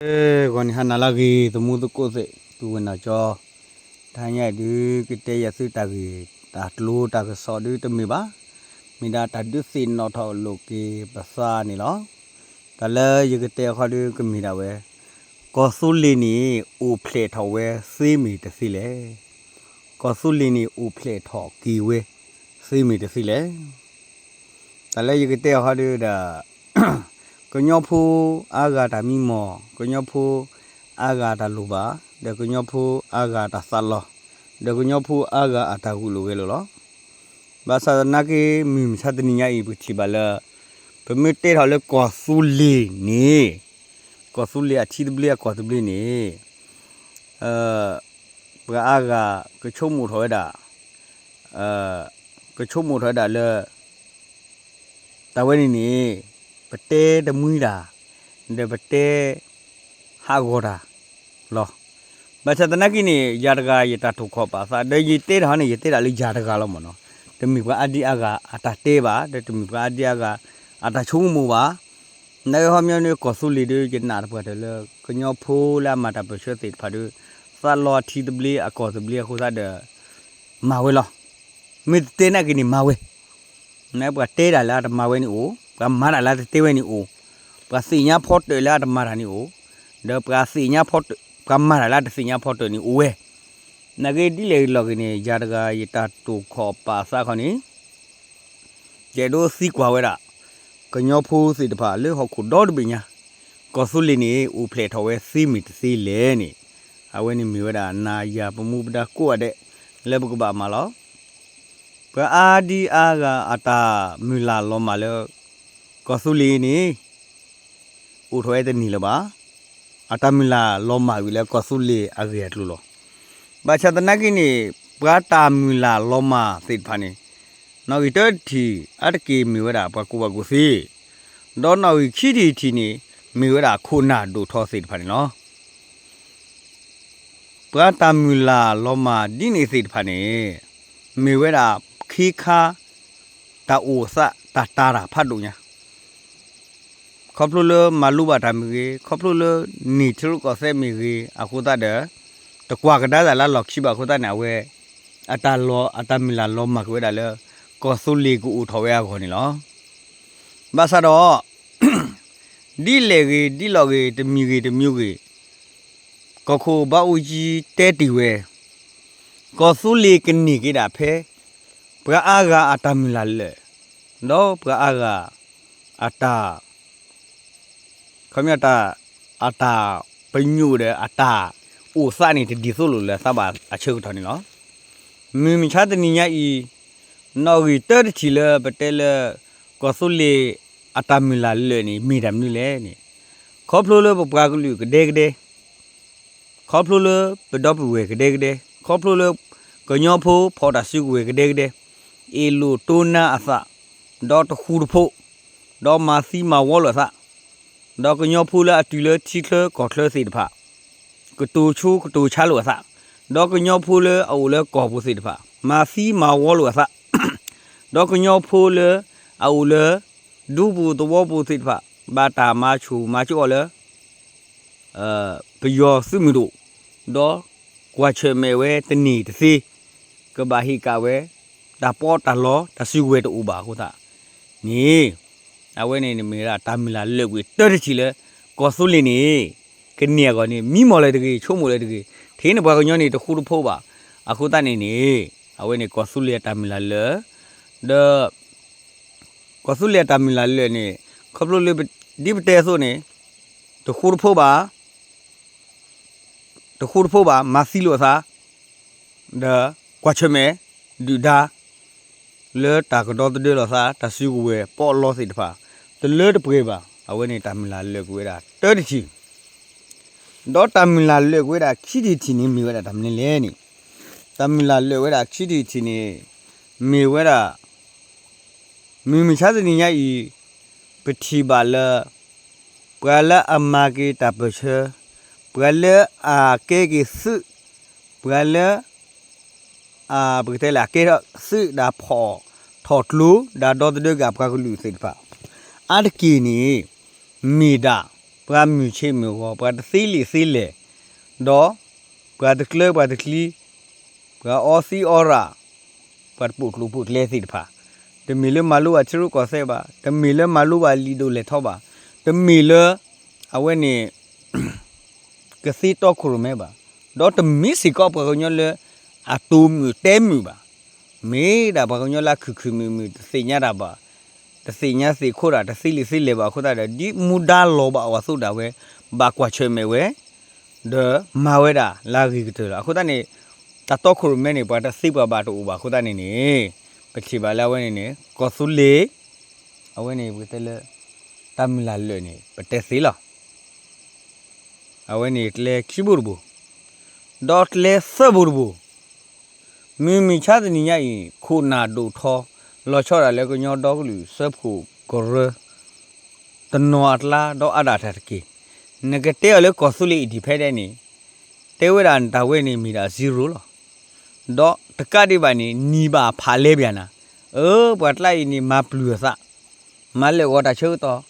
အဲ ဂီၤနံၤဟါနၤလၢအဂ့ၤ သမူသကိးသ့ၣ် ပုၢ်ဝဲၢ်နီၢ်ကၠီ, တဟါညါအံၤဒုး ကတဲယၤသုတၢ်ဂ့ၢ်တၢ်ကျိၤတၢ်ကစီၣ်ဒုးတမ့ၢ်ဘၣ်, မ့ၢ်ဒၣ်တၢ်ဒုးသ့ၣ်နီၣ်ထီၣ်လိာ်က့ၤပသးန့ၣ်လီၤ. တၢ်လၢယကတဲအခီဒုးကမ့ၢ်ဒၣ်ဝဲ ကီၢ်သူလ့ၤန့ၣ် အိၣ်ဖျဲၣ်ထီၣ်ဝဲသ့မ့ၢ်တသ့လဲၣ်. ကီၢ်သူလ့ၤန့ၣ် အိၣ်ဖျဲၣ်ထီၣ်က့ၤဝဲသ့မ့ၢ်တသ့လဲၣ်. တၢ်လၢယကတဲအခီဒုးဒီး ကညီဖိအါဂၤတၢ်မံမီၢ်, ကညီဖိအါဂၤတၢ်လိၣ်ဘၣ်, ဒီးကညီဖိအါဂၤတၢ်သးလီၤ, ဒီးကညီဖိအါဂၤအတၢ်ဂုာ်လိာ်ဂဲၤလိာ်လီၤ. ဘၣ်ဆၣ်သနာ်က့ မုၢ်မဆါတနံၤညါအံၤ ပကထံၣ်ဘၣ်လၢ ပမ့ၢ်တဲထီၣ်လၢကီၢ်သူလ့ၤန့ၣ်, ကီၢ်သူလ့ၤအထံသဘျ့အကီၢ်သဘျ့န့ၣ် ပှၤအါဂၤကဆိကမိၣ်ထီၣ်ဝဲဒၣ်, ကဆိကမိၣ်ထီၣ်ဝဲဒၣ်လၢ တၢ်ဝဲန့ၣ်န့ၣ် ပတဲတမှံတၢ်, ဒီးပတဲဟးဂီၤတၢ်လီၤ. ဘၣ်ဆၣ်သနာ်က့န့ၣ် ယၤတဂၤယတၢ်တိာ်ခီၣ်ပာ်သး ဒီးယတဲတၢ်ဟီန့ၣ် ယတဲဒၣ်လၢယၤတဂၤလီၤမ့ၢ်နီၤ. တမ့ၢ်ပှၤအါဒံအါဂၤအတၢ်တဲဘၣ်, ဒီးတမ့ၢ်ပှၤအါဒံအါဂၤအတၢ်ဆိကမိၣ်ဘၣ်. နကဟီမညီန့ၣ် ကီၢ်သူလ့ၤဒီး ယနာ်တပှၢ်တၢၢ်လၢ ကညီဖိလၢအမၤတၢ်ပၢၢ်ဆၢသ့ၣ်တဖၣ်ဒီး သးလီအထံသဘျ့အကီၢ်သဘျ့အဃိသတးဒီး မၤဝဲလီၤ. မ့ၢ်တတဲနာ်က့န့ၣ်မၤဝဲ, နပှၤတဲတၢ်လၢအတမၤဝဲန့ၣ်အိၣ်, ပှၤမၤတၢ်လၢအတတဲဝဲန့ၣ်အိၣ်, ပှၤသ့ၣ်ညါဖီတၢၣ်လၢအတမၤတၢ်န့ၣ်အိၣ်, ဒီးပှၤသ့ၣ်ညါဖီတၢၣ်, ပှၤမၤတၢ်လၢအတသ့ၣ်ညါဖီတၢၣ်န့ၣ်အိၣ်ဝဲ. နာ်က့ဒ်လဲၣ်ဂ့ၤလီၤဂ့ၤန့ၣ် ယၤတဂၤယတၢ်တိာ်ခီၣ်ပာ်သးခီန့ၣ် ယအဲၣ်ဒိးသံကွၢ်ဝဲဒၣ် ကညီဖိသ့ၣ်တဖၣ်လၢဟီၣ်ခိၣ်ဒီတဘ့ၣ်ညါ, ကီၢ်သူလ့ၤန့ၣ် အိၣ်ဖျဲၣ်ထီၣ်ဝဲသ့မ့ၢ်တသ့လဲၣ်န့ၣ်, အဝဲန့ၣ်မ့ၢ်ဝဲဒၣ်နၤယၤပမူပဒါကိးဂၤဒဲး လၢပကဘၣ်မၤလီၤ. ပှၤအါဒံအါဂၤအတၢ်မုၢ်လၢ်လီၤမၢ်လၢ ကီၢ်သူလ့ၤန့ၣ် အိၣ်ထီၣ်ဝဲတန့ၢ်လၢၤဘၣ်, အတၢ်မုၢ်လၢ်လီၤမၢ်ကွံာ်လၢကီၢ်သူလ့ၤအဂ့ၢ်အကျိၤလီၤ. ဘၣ်ဆၣ်သနာ်က့န့ၣ် ပှၤတၢ်မုၢ်လၢ်လီၤမၢ်သ့ၣ်တဖၣ်န့ၣ် နီၣ်ဂံၢ်တၢတထံၣ် အါတက့ၢ်မ့ၢ်ဝဲဒၣ်ပှၤကူၣ်ဘၣ်ကူၣ်သ့, ဒီးနီၣ်ဂံၢ်ခံထံၣ်တထံၣ်န့ၣ် မ့ၢ်ဝဲဒၣ်ခိၣ်နၢ်ဒိၣ်ထီသ့ၣ်တဖၣ်န့ၣ်လီၤ. ပှၤတၢ်မုၢ်လၢ်လီၤမၢ်ဒ်န့ၣ်သ့ၣ်တဖၣ်န့ၣ် မ့ၢ်ဝဲဒၣ်ခ့ခါ တၢ်အိၣ်သးတၢ်တာ်တၢ်ဖးဒိၣ်ညါ ခီဖျိလၢမၤလိဘၣ်တၢ်မ့ၢ်ဂ့ၤ, ခီဖျိလၢန့ၢ်ထံရူၢ်ကီၢ်သဲးမ့ၢ်ဂ့ၤအဃိသတးဒီး တကွၢ်ကဒါသးလၢလီၢ်ခံဘၣ်အဃိသတးန့ၣ် အဝဲ အတၢ်လီၤ အတၢ်မုၢ်လၢ်လီၤမၢ်ကွံာ်ဝဲဒၣ်လၢ ကီၢ်သူလ့ၤကအိၣ်ထီၣ်ဝဲအဂီၢ်န့ၣ်လီၤ. ဘၣ်ဆၣ်ဒီး ဒ်လဲၣ်ဂ့ၤ ဒ်လဲၣ်ဂ့ၤ တမံၤဂ့ၤတမံၤဂ့ၤ ကီၢ်ခိၣ်ဘါအူကၠံတဲတ့ၢ်ဝဲ ကီၢ်သူလ့ၤကန့ၢ်က့ၤဒၣ်ဖဲ ပှၤအါဂၤအတၢ်မုၢ်လၢ်လၢာ် ဒီးပှၤအါဂၤအတၢ် ခီပညီတၢ် အတၢ်ပညိၣ်ဒီးအတၢ်အိၣ်သးန့ၣ် တဒ်သိးလိာ်လၢသးဘၣ်အဆၢကတီၢ်န့ၣ်လီၤ. မုၢ်မဆါတနံၤညါအံၤ နီၣ်ဂံၢ်တၢတထံၣ်လၢပတဲလၢ ကီၢ်သူလ့ၤအတၢ်မုၢ်လၢ်လၢာ်န့ၣ် မ့ၢ်တၢ်မနုၤလဲၣ်န့ၣ် ခီဖျိလၢပပှၤကလုာ်ကဒဲကဒဲ ခီဖျိလၢပဒီပုၢ်ဝဲၢ်ကဒဲကဒဲ ခီဖျိလၢ ကညီဖိဖီၣ်တၢ်စုကဝဲၤကဒဲကဒဲ အ့ၣ်လိာ်တိနါအသး ဒီးတဃူတဖိး ဒီးမၤသံမၤဝီလိာ်အသး ဒီးကညီဖိလၢအတုၤလၢထံချၢကီၢ်ချၢသ့ၣ်တဖၣ် ကတိၤဆူကတိၤဆါလိာ်အသး ဒီးကညီဖိလၢအအိၣ်လၢကီၢ်ပူၤသ့ၣ်တဖၣ် မၤသံမၤဝီလိာ်အသး ဒီးကညီဖိလၢအအိၣ်လၢ ဒူပူၤသဝီပူၤသ့ၣ်တဖၣ် ဘၣ်တၢ်မၤဆူၣ်မၤကၠီအီၤလၢ ပယီၤသုးမုၢ်ဒိၣ် ဒီးကွၢ်ဆၢၣ်မဲာ်ဝဲတန့ၢ်တသ့ ကဘၣ်ဟ့ၣ်ကၣ်ဝဲ တၢ်ပီးတၢ်လီ တၢ်စုကဝဲၤတအိၣ်ဘၣ်အဃိသတးန့ၣ် အဝဲန့ၣ်မ့ၢ်ဝဲဒၣ်တၢ်မုၢ်လၢ်လၢာ်ကွံာ်တၢတထံၣ်လၢ ကီၢ်သူလ့ၤန့ၣ် ကန့ၢ်အဂီၢ်န့ၣ် မံမီၢ်လၢၤတဂ့ၤ ဆိကမိၣ်လၢၤတဂ့ၤ ထဲန့ၣ်ပှၤကညီန့ၣ် တဃူတဖိးဘၣ် အဃိသတးန့ၣ်န့ၣ် အဝဲန့ၣ်ကီၢ်သူလ့ၤအတၢ်မုၢ်လၢ်လၢာ် ဒီး ကီၢ်သူလ့ၤအတၢ်မုၢ်လၢ်လၢာ်န့ၣ် ခီဖျိလၢ ဒ်ပတဲအသိးန့ၣ် တဃူတဖိးဘၣ် တဃူတဖိးဘၣ် မၤသံလိာ်အသး ဒီးကွၢ်ဆၢၣ်မဲာ် ဒုၣ်ဒါ လၢတၢ်ကဒီသဒၢလိာ်သး တၢ်စုကဝဲၤပီးလီသ့ၣ်တဖၣ် တလၢတပှဲၤဘၣ် အဝဲန့ၣ်တၢ်မုၢ်လၢ်လၢာ်ကွံာ်ဝဲဒၣ်တၢတထံၣ် ဒီးတၢ်မုၢ်လၢ်လၢာ်ကွံာ်ဝဲဒၣ်ခံထံၣ်တထံၣ်န့ၣ် မ့ၢ်ဝဲဒၣ်တၢ်မနုၤလဲၣ်န့ၣ် တၢ်မုၢ်လၢ်လၢာ်ဝဲဒၣ်ခံထံၣ်တထံၣ်န့ၣ် မ့ၢ်ဝဲဒၣ် မုၢ်မဆါတနံၤညါအံၤ ပထံၣ်ဘၣ်လၢ ပှၤလၢအမၤက့ၤတၢ်ပၢၢ်ဆၢ, ပှၤလၢအကဲက့ၤသုး, ပှၤလၢ ပကတဲလၢအကဲထီၣ်သုးဒီးဖီၣ်ထီၣ်ကျိ ဒီးဒီသဒၢက့ၤအပှၤကလုာ်သ့ၣ်တဖၣ် အါတက့ၢ်န့ၣ် မ့ၢ်ဒၣ် ပှၤမုၢ်ဆ့မုၢ်ဂီၤ, ပှၤတသ့လံာ်သ့လဲၢ်, ဒီးပှၤတကျၢၤပှၤတကျံ, ပှၤအီသံအီရၣ်, ပှၤတပိာ်ကျိၤပိာ်ကျဲသ့ၣ်တဖၣ်, တမ့ၢ်လၢမၤလိဘၣ်ထံရူၢ်ကီၢ်သဲးဘၣ်, တမ့ၢ်လၢမၤလိဘၣ်လံာ်ဒိၣ်လဲၢ်ထီဘၣ်, တမ့ၢ်လၢ အဝဲန့ၣ် ကသ့တီခိၣ်ရိၣ်မဲဘၣ်, ဒီးတမ့ၢ်စ့ၢ်ကီးပှၤကညီလၢ အတိၢ်မုၢ်တဲမုၢ်ဘၣ်, မ့ၢ်ဒၣ်ပှၤကညီလၢခုၣ်ခုၣ်မုာ်မုာ် တသ့ၣ်ညါတၢ်ဘၣ်, တသ့ၣ်ညါသ့ၣ်ခိၣ်တၢ် တသ့လံာ်သ့လဲၢ်ဘၣ်အဃိသတးဒီး ဒ်မူဒါလီၤဘၣ်အဝဲအသိးဒၣ်ဝဲ ဘၣ်ကွၢ်ဆၢၣ်မဲာ်ဝဲ ဒီးမၤဝဲဒၣ်လၢအဂ့ၤကတၢၢ်လီၤ. အဃိသတးန့ၣ် တၢ်တီခိၣ်ရိၣ်မဲန့ၣ် ပှၤတသ့ပှၤဘၣ်တအိၣ်ဘၣ်အဃိသတးန့ၣ်န့ၣ် ပထံၣ်ဘၣ်လၢအဝဲန့ၣ်န့ၣ် ကီၢ်သူလ့ၤ အဝဲန့ၣ်ပကတဲလၢ တၢ်မုၢ်လၢ်လၢာ်န့ၣ် ပတဲသ့လီၤ. အဝဲန့ၣ်ကျဲခံဘိတဘိ, ဒီးကျဲသၢဘိတဘိ, မုၢ်မဆါတနံၤညါအံၤ ခိၣ်နၢ်ဒိၣ်ထီ လီၤဆီဒၣ်လၢကညီဒီကလုာ်စၢဖှိၣ်ကရၢ တနီၤအကျါဒီးအါဒၣ်တၢ်တက့ၢ်. နကတဲအီၤလၢကီၢ်သူလ့ၤ independent န့ၣ် တဲဝဲဒၣ်တၢ်ဝဲန့ၣ်မ့ၢ်ဒၣ် zero လီၤ. ဒီးတကးဒံးဘၣ်န့ၣ် နံၤဘၣ်ဖးလဲဘၣ်နၤ, အၢ ပှၤကျါအံၤန့ၣ် မၤပျုၢ်အသး, မၤလဲၢ်ဂီၤတၢ်ဆၢ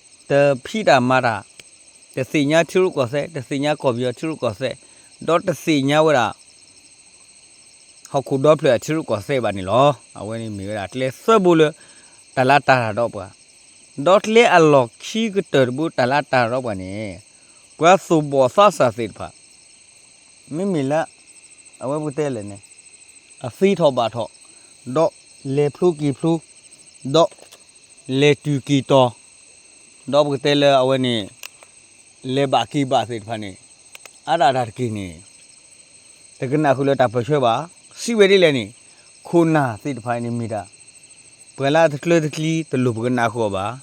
ကတီၢ် တဖံးတၢ်မၤတၢ်, တသ့ၣ်ညါထံရူၢ်ကီၢ်သဲး, တသ့ၣ်ညါကီၢ်ပယီၤထံရူၢ်ကီၢ်သဲး, ဒီးတသ့ၣ်ညါဝဲဒၣ် ဟီၣ်ခိၣ်ဒီဖျၢၣ်အထံရူၢ်ကီၢ်သဲးဘၣ်န့ၣ်လီၤ. အဝဲန့ၣ်မ့ၢ်ဝဲဒၣ်ကျဲသၢဘိလၢ တၢ်လၢတၢ်တၢ်ဒီးပှၤ, ဒီးကျဲအလီၢ်ခံကတၢၢ်တဘိ တၢ်လၢတၢ်တၢ်ဒီးပှၤန့ၣ် ပှၤသူၣ်ဘီၣ်သးစၢ်သ့ၣ်တဖၣ် မ့မ့ၢ်လၢ အဝဲပကတဲလဲၣ်န့ၣ် အသ့ထီၣ်ဘၣ်ထီၣ်, ဒီးလဲၤဖျိက့ၤဖျိ, ဒီးလဲၤတုၤက့ၤတီၤ, ဒီးပကတဲလၢအဝဲန့ၣ် လဲၤဘၣ်က့ၤဘၣ်သ့ၣ်တဖၣ်န့ၣ် အါဒၣ်တၢ်တက့ၢ်န့ၣ် တကနၣ်ဃုာ်လၢတၢ်ပၢၢ်ဆၢဘၣ်. စံးဝဲဒ်လဲၣ်န့ၣ် ခိၣ်နၢ်သ့ၣ်တဖၣ်န့ၣ်မ့ၢ်ဒၣ် ပှၤလၢအတကျၢၤတကျံ တလိၣ်ပကနၣ်ဃုာ်အီၤဘၣ်.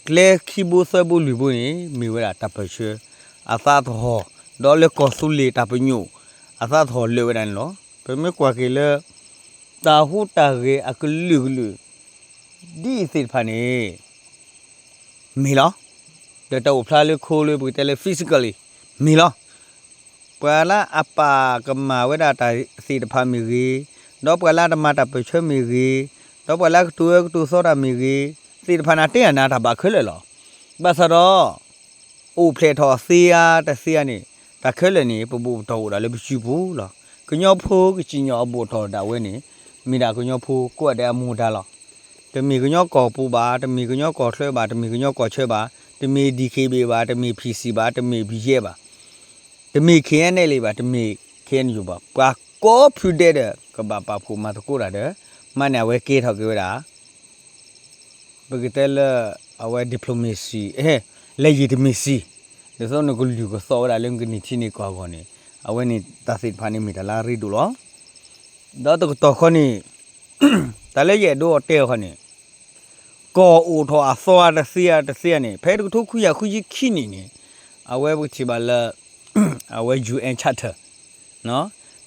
ကျဲခံဘိသၢဘိလွံၢ်ဘိန့ၣ် မ့ၢ်ဝဲဒၣ်တၢ်ပၢၢ်ဆၢ အသးသဟီၣ်, ဒီးလၢကီၢ်သူလ့ၤတၢ်ပညိၣ် အသးသဟီၣ်လၢာ်ဝဲဒၣ်န့ၣ်လီၤ. ပမ့ၢ်ကွၢ်က့ၤလၢ တၢ်ဟူးတၢ်ဂဲၤအကလုာ်ကလုာ် ဒ်အံၤသ့ၣ်တဖၣ်န့ၣ် မ့ၢ်လီၤ. ဒီးတၢ်အိၣ်ဖျါလၢခိလၢပကတဲလၢ physically မ့ၢ်လီၤ. ပှၤလၢအပာ်ကမၣ်ဝဲဒၣ်တၢ်သ့ၣ်တဖၣ်မ့ၢ်ဂ့ၤ, ဒီးပှၤလၢအတမၤတၢ်ပၢၢ်ဆၢမ့ၢ်ဂ့ၤ, ဒီးပှၤလၢအကတိၤအၢကတိၤသီတၢ်မ့ၢ်ဂ့ၤ, သ့ၣ်တဖၣ်န့ၣ်တဲအနၤတၢ်ဘၣ်ခဲလၢာ်လီၤ. ဘၣ်ဆၣ်ဒီး အိၣ်ဖျဲၣ်ထီၣ်သ့ဧါတသ့ဧါန့ၣ် တၢ်ခဲလၢာ်န့ၣ် ပဘူၣ်ပတီၢ်အိၣ်ဒၣ်လၢပစုပူၤလီၤ. ကညီဖိကစံၣ်ညီၣ်အဘူၣ်အတီၢ်ဒၣ်ဝဲန့ၣ် မ့ၢ်ဒၣ်ကညီဖိကိးဂၤဒဲးအမူဒါလီၤ. တမ့ၢ်ကညီကီၢ်ပူၤဘၣ်, တမ့ၢ်ကညီကီၢ်ချၢဘၣ်, တမ့ၢ်ကညီကီၢ်ဆၢဘၣ်, တမ့ၢ် DKBA ဘၣ်, တမ့ၢ် PC ဘၣ်, တမ့ၢ် BGF ဘၣ်, တမ့ၢ် KNLA ဘၣ်, တမ့ၢ် KNU ဘၣ်, ပှၤကိးဖုဒဲးဒီး ကဘၣ်ပာ်ဖှိၣ်မၤသကိးတၢ်ဒီး မ့ၢ်န့ၣ်အဝဲကဲထီၣ်က့ၤဝဲဒၣ် ပကတဲလၢ အဝဲ diplomacy အဲ legitimacy ဒ်သိးနကလုၢ်ကသီၣ်ဝဲဒၣ်လၢနကန့ၢ်ထံန့ၢ်ကီၢ်အဂီၢ်န့ၣ် အဝဲန့ၣ်တၢ်သ့ၣ်တဖၣ်န့ၣ်မ့ၢ်တၢ်လၢအရ့ဒိၣ်လီၤ. ဒီးတကတီၢ်ဃီန့ၣ် တၢ်လၢယအဲၣ်ဒိးအီၤတဲအီၤဃီန့ၣ် ကီၢ်အိၣ်ထီၣ်အသီဧါတသ့ဧါတသ့ဧါန့ၣ် ဖဲတကထိခွံကယၤဃုဆံခံနံၣ်န့ၣ် အဝဲပကထံၣ်ဘၣ်လၢ အဝဲ UN Charter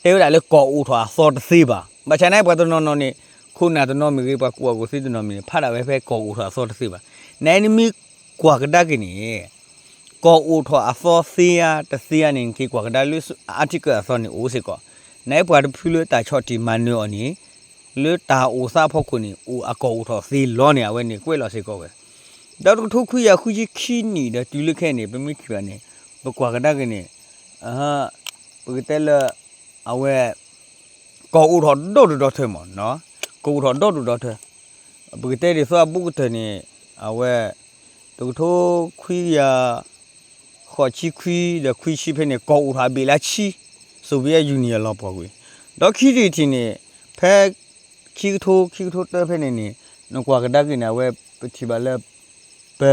တဲဝဲဒၣ်လၢကီၢ်အိၣ်ထီၣ်အသီတသ့ဘၣ်. ဘၣ်ဆၣ်န့ၣ် ပှၤတနီၤနီၤန့ၣ် ခိၣ်နၢ်တနီၤမ့ၢ်ဂ့ၤ ပှၤကူၣ်ဘၣ်ကူၣ်သ့တနီၤမ့ၢ်ဂ့ၤ ဖးဒၣ်ဝဲဖဲကီၢ်အိၣ်ထီၣ်အသီတသ့ဘၣ်. နနမ့ၢ်ကွၢ်ကဒါက့ၤန့ၣ် ကီၢ်အိၣ်ထီၣ်အသီသ့ဧါတသ့ဧါန့ၣ် နက့ၤကွၢ်ကဒါလၢ article အသီန့ၣ်အိၣ်စ့ၢ်ကီး. နပှၤတဖုလၢတၢ်ဆီၣ်တံၢ်မၤနၢၤအီၤန့ၣ် လၢတၢ်အိၣ်သးအဖီခိၣ်န့ၣ် အိၣ်အကီၢ်အိၣ်ထီၣ်သ့လီၤန့ၣ် အဝဲန့ၣ်ကွဲးလီၤစ့ၢ်ကီးဝဲ. ဒီးတကထိခွံကယၤဃုဆံခံနံၣ်ဒီးတုၤလၢခဲအံၤန့ၣ် ပမ့ၢ်ထံၣ်ဘၣ်န့ၣ် ပကွၢ်ကဒါက့ၤန့ၣ် ပကတဲလၢ အဝဲ ကီၢ်အိၣ်ထီၣ်ဒီဒူၣ်ဒီထၢမး, ကီၢ်အိၣ်ထီၣ်ဒီဒူၣ်ဒီထၢ. ပကတဲဒ်သိးအဘူးကတၢၢ်န့ၣ် အဝဲ တကထိခွံကယၤ ဃိးဆံခွံဒီးခွံဆံဖဲန့ၣ် ကီၢ်အိၣ်ထီၣ်အဘ့ၣ်လၢဆံ Soviet Union လီၤပှီၢ်ကွံာ်. ဒီးခံထံၣ်တထံၣ်န့ၣ် ဖဲ ခံကထိ ခံကထိတၢဖဲန့ၣ်န့ၣ် နကွၢ်ကဒါက့ၤန့ၣ် အဝဲပထံၣ်ဘၣ်လၢ ပ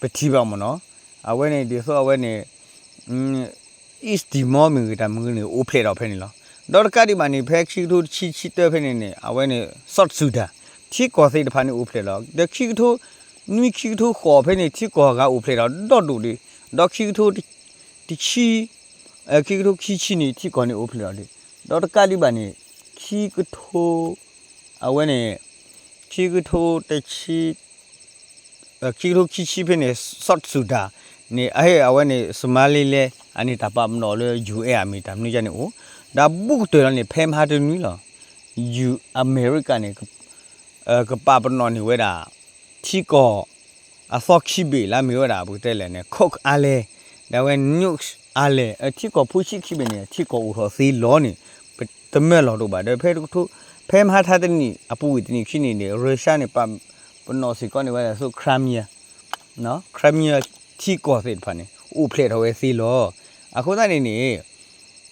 ပထံၣ်ဘၣ်မးနီၤ. အဝဲန့ၣ် ဒ်သိးအဝဲန့ၣ် East Timor မ့ၢ်ဂ့ၤ တၢ်မ့ၢ်ဂ့ၤန့ၣ် အိၣ်ဖျဲၣ်ထီၣ်ဖဲန့ၣ်လီၤ. ဒီးတကးဒံးဘၣ်န့ၣ် ဖဲခံကထိတဆံ ဆံတၢဖဲန့ၣ်န့ၣ် အဝဲန့ၣ် South Sudan ထံကီၢ်သ့ၣ်တဖၣ်န့ၣ်အိၣ်ဖျဲၣ်လီၤ. ဒီးခံကထိ နွံခံကထိဃိးဖဲန့ၣ် ထံကီၢ်ဂၤအိၣ်ဖျဲၣ်ထီၣ်ဒီဒူၣ်ဒံး. ဒီးခံကထိတဆံ ခံကထိခံဆံန့ၣ် ထံကီၢ်န့ၣ်အိၣ်ဖျဲၣ်ထီၣ်ဒံး. ဒီးတကးဒံးဘၣ်န့ၣ် ခံကထိ အဝဲန့ၣ် ခံကထိတဆံ ခံကထိခံဆံဖဲန့ၣ် South Sudan န့ၣ် အဟ့ၣ်အဝဲန့ၣ် Somaliland အန့ၣ် တၢ်ပာ်ပနီၣ်လၢ UN အမ့ၢ်တၢ်မနုၤယါန့ၣ်အိၣ်, ဒီးဘူးကတၢၢ်လီၤန့ၣ် ဖဲမဟါတနွံလီၤ ယူၤအမဲရကၤန့ၣ် ကပာ်ပနီၣ်န့ၢ်ဝဲဒၣ် ထံကီၢ် အသီခံဘ့ၣ်လၢမ့ၢ်ဝဲဒၣ် ပကတဲလဲၣ်န့ၣ် Cook Island ဒီးအဝဲ Nuuk Island အထံကီၢ်ဖိဆံးခံဘ့ၣ်န့ၣ် အထံကီၢ်အိၣ်ထီၣ်သ့လီၤန့ၣ် ပတမၢလီၤတအိၣ်ဘၣ်. ဒီးဖဲတကထိ ဖဲမဟါထါတနံၣ် အပူၤကွံာ်တနံၣ်ခံနံၣ်န့ၣ် Russia န့ၣ် ပာ်ပနီၣ်စ့ၢ်ကီးန့ၢ်ဝဲဒၣ်ဆူ Crimea, Crimea ထံကီၢ်သ့ၣ်တဖၣ်န့ၣ် အိၣ်ဖျဲၣ်ထီၣ်ဝဲသ့လီၤ. အဃိသတးန့ၣ်န့ၣ်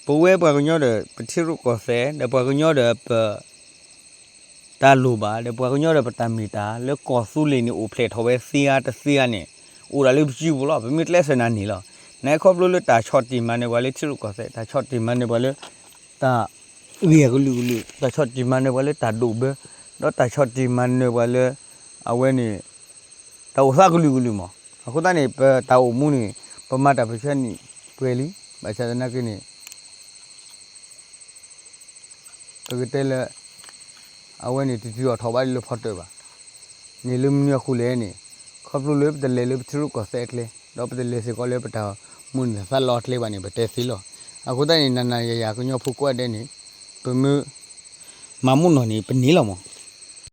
ပဝဲပှၤကညီဒီး ပထံရူၢ်ကီၢ်သဲး ဒီးပှၤကညီဒီးပ တၢ်လိၣ်ဘၣ် ဒီးပှၤကညီဒီးပတၢ်မ့ၢ်တၢ် လၢကီၢ်သူလ့ၤန့ၣ် အိၣ်ဖျဲၣ်ထီၣ်ဝဲသ့ဧါတသ့ဧါန့ၣ် အိၣ်ဒၣ်လၢပစုပူၤလီၤ. ပမ့ၢ်ကျဲးစၢးနၤန့ၣ်လီၤ. နခီဖျိလၢတၢ်ဆီၣ်တံၢ်မၤနၢၤပှၤလၢထံရူၢ်ကီၢ်သဲး, တၢ်ဆီၣ်တံၢ်မၤနၢၤပှၤလၢ တၢ်ဂ့ၢ်အကလုာ်ကလုာ်, တၢ်ဆီၣ်တံၢ်မၤနၢၤပှၤလၢတၢ်ဒိၣ်ဘၢ, ဒီးတၢ်ဆီၣ်တံၢ်မၤနၢၤပှၤလၢ အဝဲန့ၣ် တၢ်အိၣ်သးကလုာ်ကလုာ်မး. အဃိသတးန့ၣ် ပတၢ်အိၣ်မူန့ၣ် ပမၤတၢ်ပၢဆှၢန့ၣ်ပှဲၤလံ. ဘၣ်ဆၣ်သနာ်က့န့ၣ် ပကတဲလၢ အဝဲန့ၣ်တတုၤအီၤထီၣ်ဘၣ်လၢဖီတၢၣ်ဘၣ်. န့ၣ်လၢမနုၤအဃိလဲၣ်န့ၣ် ခီဖျိလၢပတလဲၤလၢပထံရူၢ်ကီၢ်သဲးအကျဲ, ဒီးပတလဲၤစ့ၢ်ကီးလၢပတၢ်မုၢ်နံၤသးလီအကျဲဘၣ်န့ၣ် ပတဲသ့လီၤ. အဃိသတးန့ၣ် နၤနၤယၤယၤကညီဖိကိးဂၤဒဲးန့ၣ် ပမ့ၢ် မၤမူနီၢ်န့ၣ် ပန့ၢ်လီၤမး.